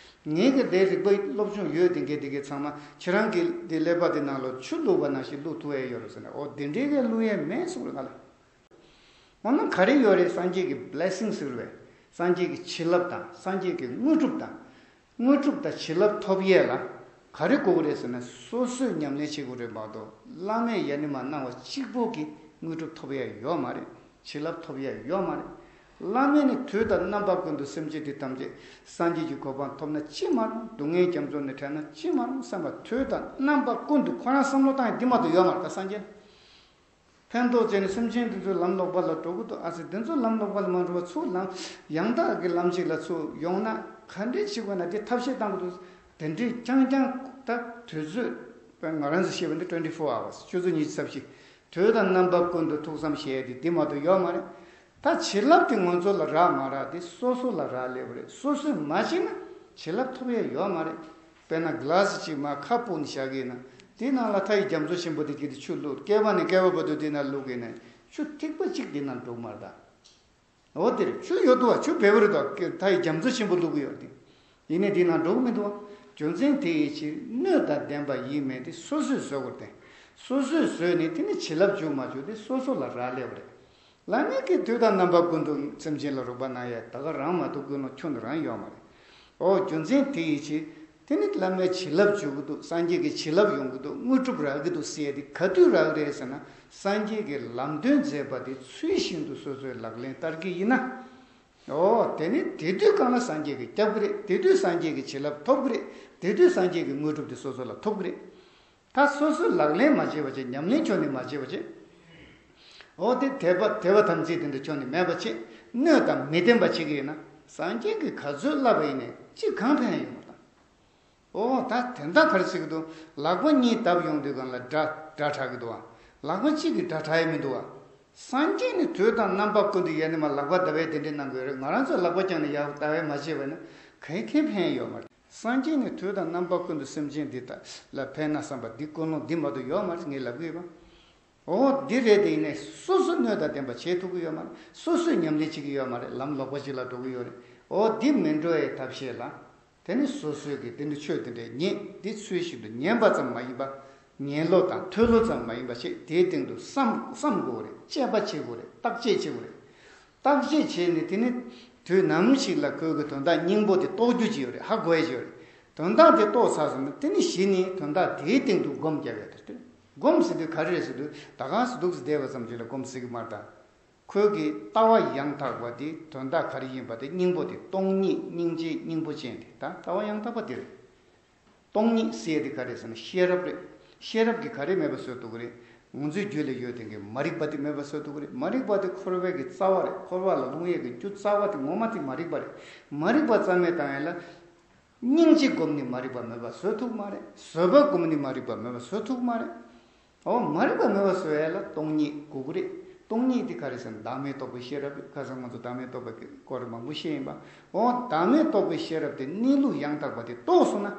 ངས་ཀྱི་དེ་རིག་པ་སློབ་སྦྱོང་ཡོད་དེ་འགས་དེ་གའི་ཚང་མ་ཁྱེད་རང་གི་དེ་ཀླད་པ་དེ་ནང་ལ་ཆུ་བླུགས་པ་ནང་བཞིན་བླུགས་ཐུབ་ཡ་ཡོད་རོགས་ཟེར་ནས། ཨོ་དེ་འདྲའི་གའི་བླུགས་ཡ་མེད་གསུངས་རེད་ང་ལ། འོ་ན་ག་རེ་ཡོད་རེད། སངས་རྒྱས་ཀྱི་བི་ལེ་སིང་ཟེར་བས་སངས་རྒྱས་ཀྱི་བྱིན་རླབས་དང་སངས་རྒྱས་ཀྱི་དངོས་གྲུབ་དང་། དངོས་གྲུབ་དང་བྱིན་རླབས་ཐོབ་ཡས་ལ་ག་རེ་དགོས་ཀྱི་རེད་ཟེར་ན། སོ་སོས་ཉམས་ལེན་བྱེད་དགོས་རེད་མ་གཏོགས་བླ་མས་ཡ་ནི་མ་གནང་བ་གཅིག་པོ་གིས་དངོས་གྲུབ་ཐོབ་ཡས་ཡོད་མ་རེད། བྱིན་རླབས་ཐོབ་ཡས་ཡོད་མ་རེད། བླ་མས་ནི་དུས་དང་རྣམ་པ་ཀུན་ཏུ་སེམས་ཅན་འདི་ཐམས་ཅད་སངས་རྒྱས་ཀྱི་གོ་འཕང་ཐོབ་ན་ཅི་མ་རུང་། སྡུག་བསྔལ་རྒྱ་མཚོ་ནས་བྲལ་ན་ཅི་མ་རུང་བསམ་པ་དུས་དང་རྣམ་པ་ཀུན་ཏུ་ཁོ་རང་བསམ་བློ་བཏང་ཡས་འདི་མ་གཏོགས་ཡོད་མ་རེད། ད་སངས་རྒྱས་ཕན་ཐོགས་བྱས་ནས་སེམས་ཅན་འདི་ཚོ་ལམ་ལོག་པ་ལ་འགྲོ་གི་འདུག་ཨ་ཙི་འདི་ཚོ་ལམ་ལོག་པ་ལ་མ་འགྲོ་བར་ཚུར་ལམ་ཡང་དག་གི་ལམ་ཅིག་ལ་ཚུར་ཡོང་ན་ག་འདྲས་བྱེད་དགོས་ན་དེ་ཐབས་ཤེས་བཏང་གི་འདུག་དེ་འདྲས་རྐྱང་རྐྱང་ད་དུས་ཚོད་ང་རང་ཚོ་བཤད་པ་འདི་twenty four hours ཆུ་ཚོད་ཉི་ཤུ་རྩ་བཞི། དུས་དང་རྣམ་པ་ཀུན་ཏུ་ཐུགས་བསམ་བཞེས་ཏེ་འདི་མ་གཏོགས་ཡོད་མ་རེད། ད་བྱིན་རླབས་དེ་ང་ཚོ་ལ་རག་མ་རག་དེ་སོ་སོ་ལ་རག་ལེ་བ་རེད། སོ་སོས་མ་བྱས་ན་བྱིན་རླབས་ཐོབ་ཡས་ཡོད་མ་རེད། དཔེར་ན་གི་ལ་སི་གཅིག་མར་ཁ་སྤུ་ནས་བཞག་གི་ཡིན་ན་དེའི་ནང་ལ་མཐའ་ཡི་རྒྱ་མཚོ་ཆེན་པོ་དེ་གྱིས་དེ་ཆུ་བླུགས། སྐེད་པ་ནས་སྐེད་པ་བར་དུ་དེའི་ནང་བླུགས་གི་ཡིན་ན་ཆུ་ཐིགས་པ་གཅིག་དེའི་ནང་འགྲོ་གི་མ་རེད་ད། འོ་དེ་རེད། ཆུ་ཡོད་དོ་བ། ཆུ་བེ་བ་རེད་དོ། མཐའ་ཡི་རྒྱ་མཚོ་ཆེན་པོ་བླུགས་གི་ཡོད་དེ། ཡིན་ནའི་དེའི་ནང་འགྲོ་གི་མི་འདུག་བ། རྒྱུ་མཚན་དེ་ཡི་ཕྱིར་སྣོད་དང་ལྡན་པ་ཡིན་མིན་དེ་སོ་སོས་བཟོ་དགོས་ཏེ། སོ་སོས་བཟོས་ནས་དེ་ནི་བྱིན་རླབས་འཇུག་མ་འཇུག་དེ་སོ་སོ་ལ་རག་ལས་པ་རེད། བླ་མེད་ཀྱི་དུས་དང་རྣམ་པ་ཀུན་ཏུ་སེམས་ཅན་ལ་རོགས་པ་གནང་ཡ་ད་ག་རང་མ་གཏོགས་ཀུན་སློང་ཁྱོན་ནས་རང་ཡོད་མ་རེད། ཨོ་རྒྱུ་མཚན་དེ་ཡི་ཕྱིར་དེ་ནི་བླ་མའི་བྱིན་རླབས་འཇུག་གི་འདུག་སངས་རྒྱས་ཀྱི་བྱིན་རླབས་ཡོང་གི་འདུག་དངོས་གྲུབ་རག་གི་འདུག་ཟེར་ཡ་དེ་ག་དུས་རག་གི་རེད་ཟེར་ན། སངས་རྒྱས་ཀྱི་ལམ་སྟོན་མཛད་པ་དེ་ཚུལ་བཞིན་དུ་སོ་སོས་ལག་ལེན་བསྟར་གྱི་ཡིན་ན། ཨོ་དེ་ནི་དེ་དུས་གང་ལ་སངས་རྒྱས་ཀྱིས་སྐྱབས་ཀྱི་རེད། དེ་དུས་སངས་རྒྱས་ཀྱི་བྱིན་རླབས་ཐོབ་ཀྱི་རེད། དེ་དུས་སངས་རྒྱས་ཀྱི་དངོས་གྲུབ་དེ་སོ་སོ་ལ་ཐོབ་ཀྱི་རེད། ད་སོ་སོས་ལག་ལེན་མ་བྱས་པ་བྱས། ཉམས་ལེན་ཁྱོན་ནས་མ་བྱས་པ་བྱས། ཨོ་དེ་དད་པ་དད་པ་དམ་ཚིག་དེ་འདྲ་ཁྱོན་ནས་མེད་པ་བྱས། སྣོད་དང་མི་ལྡན་པ་བྱེད་ཀྱི་ཡོད་ན། སངས་རྒྱས་ཀྱིས་ག་ཚོད་བསླབས་པ་ཡིན་ནའི་ཅི་གང་ཕན་ཡོད་མ་རེད་ད། ཨོ་ད་དེ་འདྲ་ག་རེ་ཟེར་གྱི་འདུག་ལག་པ་གཉིས་བརྡབ་ཡོང་དུས་སྒང་ལ་སྒྲ་སྒྲ་གྲག་གི་འདུག་བ། ལག་པ་གཅིག་གིས་སྒྲ་གྲག་ཡ་མི་འདུག་བ། སངས་རྒྱས་ནི་དུས་དང་རྣམ་པ་ཀུན་ཏུ་ཡེ་ནས་མ་ལག་པ་བརྡབ་པའི་དེ་འདྲའི་གནང་གི་ཡོད་རེད། ང་རང་ཚོ་ལག་པ་བརྐྱངས་ནས་ཡར་བརྡབ་པའི་མ་བྱས་པ་ན་ག་གེ་ཕན་ཡོད་མ་རེད། སངས་རྒྱས་ནི་དུས་དང་རྣམ་པ་ཀུན་ཏུ་སེམས་ཅན་འདི་དག་ལ་ཕན་ན་བསམ་པ་འདི་ཀུན་སློང་འདི་མ་གཏོགས་ཡོད་མ་རེད། ངས་ལབ་གི་ཡོད་པ། ཨོ་འདི་རེད། དེ་ཡིན་ནའི་སོ་སོ་སྣོད་དང་ལྡན་པ་བྱེད་ཐུབ་ཀྱི་ཡོད་མ་རེད། སོ་སོས་ཉམས་ལེན་བྱེད་ཀྱི་ཡོད་མ་རེད། ལམ་ལོག་པ་ཞིག་ལ་འགྲོ་གི་ཡོད་རེད། ཨོ་འདི་མི་འགྲོ་བའི་ཐབས་ཤེས་ལ། དེ་ནི་སོ་སོས་ཀྱི་དེ་འདྲ་ཆོས་དེ་འདྲའི་ཉན། འདི་ཚུལ་བཞིན་དུ་ཉན་པ་ཙམ་མ་ཡིན་པ། ཉན་བློ་དང་ཐོས་བློ་ཙམ་མ་ཡིན་པ་བྱས། དེའི་སྟེང་དུ་བསམ་བསམ་དགོས་རེད། དཔྱད་པ་བྱེད་དགོས་རེད། བརྟག་དཔྱད་བྱེད་དགོས་རེད། བརྟག་དཔྱད་བྱས་ནས་དེ་ནི་དུས་ནམ་ཞིག་ལ་ཁོའི་གི་དོན་དག་སྙིང་པོ་དེ་རྟོགས་རྒྱུ་ཅིག་ཡོད་རེད། ཧ་གོ་ཡ་ཅིག་ཡོད་རེད། དོན་དག་དེ་རྟོགས་ཚར་སོང་ན་དེ་ནི་གཞི་ནས་དོན་དག་དེའི་སྟེང་དུ་སྒོམ་རྒྱག་ཡ་དེ་རེད། སྒོམ་ཟེར་དུས་ག་རེ་རེད་ཟེར་དུས་ད་ག་སེ་འདུག་སེ་བསྡད་པ་ཙམ་ཅིག་ལ་སྒོམ་ཟེར་གི་མ་རེད་ད། ཁོས་ཀྱི་ལྟ་བ་ཡང་དག་པ་དེ་དོན་དག་ག་རེ་ཡིན་པ་དེ་སྙིང་པོ་དེ་སྟོང་ཉིད་སྙིང་རྗེའི་སྙིང་པོ་ཅན་དེ་ད་ལྟ་བ་ཡང་དག་པ་དེ་རེད། སྟོང་ཉིད་ཟེར་དེ་ག་རེ་ཟེར་ན་ཤེས་རབ་རེད། ཤེས་རབ་ཀྱིས་ག་རེ་མེད་པ་བཟོ་ཐུབ་ཀྱི་རེད། ང་ཚོའི་རྒྱུད་ལ་ཡོད་དེ་གི་མ་རིག་པ་དེ་མེད་པ་བཟོ་ཐུབ་ཀྱི་རེད། མ་རིག་པ་དེ་འཁོར་བའི་གི་རྩ་བ་རེད། འཁོར་བ་ལ་ལྷུང་ཡས་ཀྱི་རྒྱུ་རྩ་བ་དེ་ངོ་མ་དེ་མ་རིག་པ་རེད། མ་རིག་པ་རྩ་མེད་བཏང་ཡས་ལ། སྙིང་རྗེ་སྒོམ་ནས་མ་རིག་པ་མེད་པ་བཟོ་ཐུབ་མ་རེད། བཟོད་པ་སྒོམ་ནས་མ་རིག་པ་མེད་པ་བཟོ་ཐུབ་མ་རེད། འོ་མ་རིག་པ་མེད་པ་བཟོ་ཡ་ལ་སྟོང་ཉིད་དགོས་ཀྱི་རེད། སྟོང་ཉིད་དེ་ག་རེ་ཟེར་ན་བདག་མེད་རྟོགས་པའི་ཤེས་རབ་རེད། ཁ་སང་ང་ཚོ་བདག་མེད་རྟོགས་པའི་སྐོར་མང་པོ་བཤད་ཡིན་པ། འོ་བདག་མེད་རྟོགས་པའི་ཤེས་རབ་དེ་གནས་ལུགས་ཡང་དག་པ་དེ་རྟོགས་སོང་ན།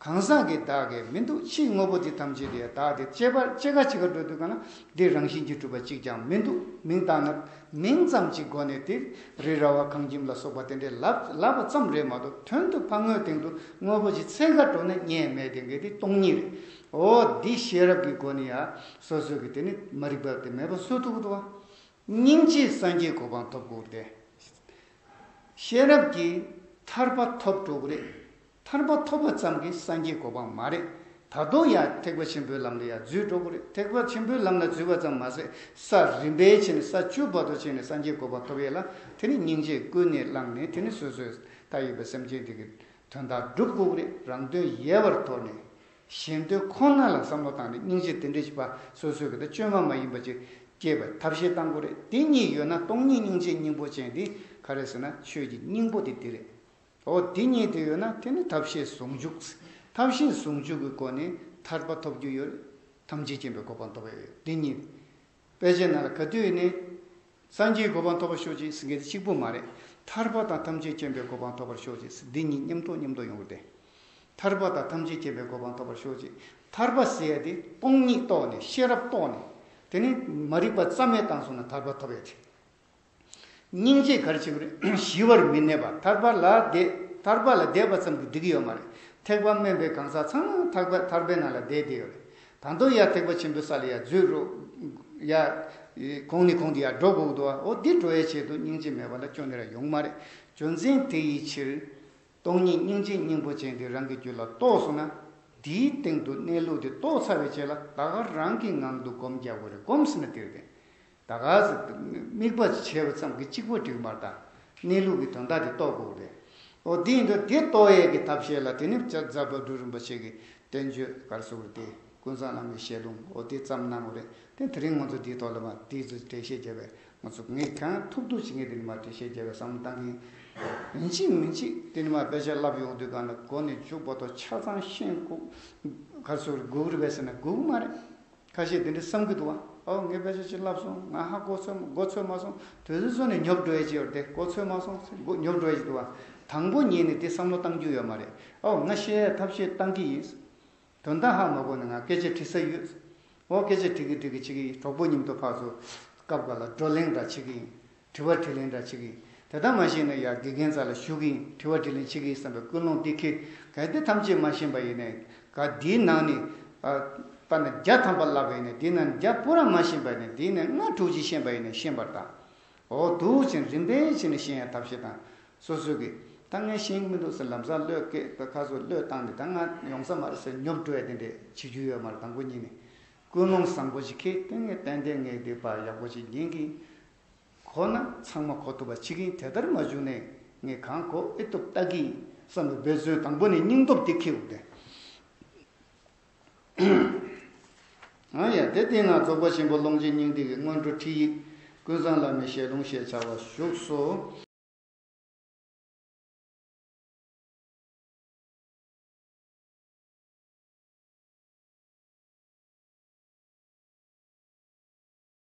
གང་ཟག་གི་བདག་གི་མི་འདུག་ཕྱིའི་དངོས་པོ་དེ་ཐམས་ཅད་དེ་ཡང་བདག་དེ་སྐྱེ་བ་སྐྱེ་རྒ་འཆི་རྒ་འགྲོ་དུས་གང་ན་འདི་རང་བཞིན་གྱིས་གྲུབ་པ་གཅིག་ཀྱང་མི་འདུག་མིང་བཏགས་ན་མིང་ཙམ་གྱི་སྒོ་ནས་དེ་རི་ར་བ་ཁང་ཁྱིམ་ལ་སོགས་པ་དེ་འདྲའི་ལབ་ལབ་པ་ཙམ་རེད་མ་གཏོགས་དོན་དུ་ཕ་དངོས་སྟེང་དུ་དངོས་པོ་ཞིག་འཚོལ་ག་འགྲོ་ན་རྙེད་མེད་དེ་འགའི་དེ་སྟོང་ཉིད་རེད། འོ་འདི་ཤེས་རབ་ཀྱི་སྒོ་ནས་ཡང་སོ་སོ་གི་དེ་ནི་མ་རིག་པ་དེ་མེད་པ་བཟོ་ཐུབ་ཀྱི་འདུག་བ། སྙིང་རྗེས་སངས་རྒྱས་གོ་འཕང་ཐོབ་དགོས་ཏེ། ཤེས་རབ་ཀྱིས་ཐར་པ་ཐོབ་འགྲོ་གི་རེད། ཐར་པ་ཐོབ་པ་ཙམ་གྱིས་སངས་རྒྱས་གོ་འཕང་མ་རེད། ད་དུང་ཡང་ཐེག་པ་ཆེན་པོའི་ལམ་ལ་ཡང་འཛུལ་འགྲོ་གི་རེད། ཐེག་པ་ཆེན་པོའི་ལམ་ལ་འཛུལ་བ་ཙམ་མ་ཟད་ས་རིམ་པས་ཕྱིན་ནས་ས་བཅུ་བར་དུ་ཕྱིན་ནས་སངས་རྒྱས་གོ་འཕང་ཐོབ་ཡས་ལ་དེ་ནི་སྙིང་རྗེ་ཀུན་ནས་བསླངས་ནས་དེ་ནི་སོ་སོའི་མཐའ་ཡས་པའི་སེམས་ཅན་དེ་གི་དོན་དག་སྒྲུབ་དགོས་ཀྱི་རེད། རང་དོན་ཡལ་བར་དོར་ནས། གཞན་དོན་ཁོ་ན་ལ་བསམ་བློ་བཏང་ནས་སྙིང་རྗེ་དེ་འདྲ་ཞིག་པ་སོ་སོའི་གི་ད་བཅོས་མ་མ་ཡིན་པ་ཅིག་སྐྱེས་པའི་ཐབས་ཤེས་བཏང་དགོས་རེད། དེ་གཉིས་ཡོད་ན་སྟོང་ཉིད་སྙིང་རྗེ་སྙིང་པོ་ཅན་དེ་ག་རེ་ཟེར་ན་ཆོས་ཀྱི་སྙིང་པོ་དེ་དེ་རེད། འོ་དེ་གཉིས་དེ་ཡོད་ན་དེ་ནི་ཐབས་ཤེས་ཟུང་འཇུག་ཐབས་ཤེས་ཟུང་འཇུག་གི་སྒོ་ནས་ཐར་པ་ཐོབ་རྒྱུ་ཡོད་རེད། ཐམས་ཅད་མཁྱེན་པའི་གོ་འཕང་ཐོབ་ཡ་ཡོད་དེ་གཉིས། དཔེ་ཆའི་ནང་ལ་ག་དུས་ནས་སངས་རྒྱས་གོ་འཕང་ཐོབ་པར་ཤོག་ཅིག་ཟེར་མཁན་དེ་གཅིག་པུ་མ་རེད། ཐར་པ་དང་ཐམས་ཅད་མཁྱེན་པའི་གོ་འཕང་ཐོབ་པར་ཤོག་ཅིག་ཟེར་འདི་གཉིས་མཉམ་དུ་མཉམ་དུ་ཡོང་གི་རེད། ཐར་པ་དང་ཐམས་ཅད་མཁྱེན་པའི་གོ་འཕང་ཐོབ་པར་ཤོག་ཅིག་ཐར་པ་ཟེར་ཡ་དེ་སྟོང་ཉིད་རྟོགས་ནས་ཤེས་རབ་རྟོགས་ནས་དེ་ནི་མ་རིག་པ་རྩ་མེད་བཏང་སོང་ན་ཐར་པ་ཐོབ་ཡ་དེ། སྙིང་རྗེ་ག་རེ་བྱེད་ཀྱི་རེད། ཞི་བར་མི་གནས་པ། ཐར་པ་ལ་བསྡད་ཐར་པ་ལ་བསྡད་པ་ཙམ་གྱིས་འགྲིག་གི་ཡོད་མ་རེད། ཐེག་པ་དམན་པའི་གང་ཟག་ཚང་མ་ཐར་པ་ཐར་པའི་ནང་ལ་བསྡད་བསྡད་ཡོད་རེད། ད་དུང་ཡང་ཐེག་པ་ཆེན་པོའི་ས་ལ་ཡང་འཛུལ་རོགས། ཡ། གོང་ནས་གོང་དུ་ཡང་འགྲོ་དགོས་འདུག་འོ་འདི་འགྲོ་ཡའི་ཆེད་དུ་སྙིང་རྗེ་མེད་པ་ལ་སྐྱོན་ནི་ར་ཡོང་མ་རེད། རྒྱུ་མཚན་དེ་ཡི་ཕྱིར། སྟོང་ཉིད་སྙིང་རྗེ་སྙིང་པོ་ཅན་དེ་རང་གི་རྒྱུད་ལ་རྟོགས་སོང་ན། དེའི་སྟེང་དུ་གནས་ལུགས་དེ་རྟོགས་ཚར་བའི་རྗེས་ལ་ད་ག་རང་གི་ངང་དུ་སྒོམ་རྒྱག་དགོས་རེད། སྒོམ་ཟེར་ན་དེ་རེད། ད་ག་ཟེ་དམིགས་པ་བྱས་པ་ཙམ་གྱིས་གཅིག་པོ་འགྲིག་མ་རེད་ད། གནས་ལུགས་ཀྱི་དོན་དག་དེ་རྟོགས་དགོས་རེད། འོ་དེ་ཡིན་དུས་དེ་རྟོགས་ཡས་ཀྱི་ཐབས་ཤེས་ལ་དེ་ནི་ལྕགས་རྫ་དཔལ་སྤྲུལ་རིན་པོ་ཆེ་གི་བསྟན་བཅོས་ག་རེ་ཟེར་དགོས་རེད་དེ་ཀུན་བཟང་བླ་མའི་ཞལ་ལུང་འོ་དེ་བརྩམས་གནང་བ་རེད་དེ། དེ་རིང་ང་ཚོ་དེའི་ཐོག་ལ་མ་དེ་ཚོ་འགྲེལ་བཤད་བརྒྱབ་པས་ང་ཚོ་ངས་གང་ཐུབ་ཐུབ་ཅིག་ངས་དེ་ནི་མ་འགྲེལ་བཤད་བརྒྱབ་པའི་བསམ་བློ་བཏང་གིན། ཡིན་གཅིག་མིན་གཅིག་དེ་ནི་མ་དཔེ་ཆ་བསླབ་ཡོང་དུས་གང་ལ་མགོ་ནས་མཇུག་བར་དུ་ཆ་ཚང་ཤེས་དགོས་ག་རེ་ཟེར་དགོས་རེད་པས་ཟེར་ན་དགོས་ཀྱི་མ་རེད། ཁ་ཤས་དེ་འདྲ་བསམ་གྱི་འདུག་བ། ཨོ་ངས་དཔེ་ཆ་ཅིག་བསླབས་སོང་། ང་ཧ་གོ་ཚོད་མ་གོ་ཚོད་མ་སོང་། དུས་ཚོད་སོང་ནས་ཉོབ་འགྲོ་ཡས་ཅིག་ཡོད་དེ་གོ་ཚོད་མ་སོང་ཟེར་གོ་ཉོབ་འགྲོ་ཡས་ཅིག་འདུག་བ། དང་པོ་ཉིད་ནས་དེ་བསམ་བློ་བཏང་རྒྱུ་ཡོད་མ་རེད། ཨོ་ང་བཤད་ཡས་ཐབས་ཤེས་བཏང་གི་ཡིན། དོན་དག་ཧ་མ་གོ་ན་ང་སྐད་ཆ་དྲི་ས་ཡོད། ཨོ་སྐད་ཆ་དྲི་གི་དྲི་གི་བྱེད་ཀྱི་ཡིན། གྲོགས་པོ་མཉམ་དུ་ཕར་ཚུར་སྐབས་འགའ་ལ་བགྲོ་གླེང་འདྲ་བྱེད་ཀྱི་ཡིན། དྲི་བ་དྲིས་ལན་འདྲ་བྱེད་ཀྱི་ཡིན། ད་ དེ་ལྟར་མ་ཤེས་ན་ཡང་དགེ་རྒན་རྩ་ལ་ཞུ་གི་ཡིན། དྲི་བ་དྲིས་ལན་བྱེད་ཀྱི་ཡིན་བསམ་པའི་ཀུན་སློང་འདི་ཁེ། གལ་ཏེ་ཐམས་ཅད་མ་ཤེས་པ་ཡིན་ནས་ག་འདིའི་ནང་ནས་ཨ་པ་ན་བརྒྱ་ཐམ་པ་བསླབ་པ་ཡིན་ནས་འདིའི་ནང་ནས་བརྒྱ་པུ་ར་མ་ཤེས་པ་ཡིན་ནས་འདིའི་ནང་ལྔ་དྲུག་ཅིག་ཤེས་པ་ཡིན་ནས་ཤེས་པར་གདའ། འོ་འདུག་ཅིང་རིམ་པས་བྱས་ནས་ཤེས་ཡ་ཐབས་ཤེས་དང་། སོ་སོ་གིས་ད་ངས་ཤེས་ཀྱི་མི་འདུག་ཟེར་ལམ་སང་བློས་བཀལ་ཁ་སོ་བློས་བཏང་ནས་ད་ང་ཡོང་ས་མ་རེད་ཟེར་ཉོབ་འགྲོ་ཡ་དེ་འདྲས་བྱེད་རྒྱུ་ཡོད་མ་རེད། དང་པོ་ཉིད་ནས་ཀུན་སློང་བཟང་པོ་ཞིག་ཁེ། དེ་ངས་ཏན་ཏན་ངས་འདི་པར་ཡག་པོ་ཞིག་ཉན་གི། གོ་ན་ཚང་མ་གོ་ཐུབ་པ་བྱེད་ཀྱི་ཡིན། དེ་ལྟར་མ་བྱུང་ནས་ངས་གང་གོ་ཨེ་ཐུབ་ལྟ་གི་ཡིན་བསམ་པའི་འབད་བརྩོན་དང་པོ་ནས་སྙིང་སྟོབས་དེ་ཁེའུ་དེ། ཨ་ཡ་དེ་སྟེང་ན་རྫོགས་པ་ཆེན་པོ་ཀློང་ཆེན་སྙིང་ཐིག་གི་སྔོན་འགྲོ་ཁྲིད་ཡིག་ཀུན་བཟང་བླ་མའི་ཞལ་ལུང་ཞེས་བྱ་བ་བཞུགས་སོ།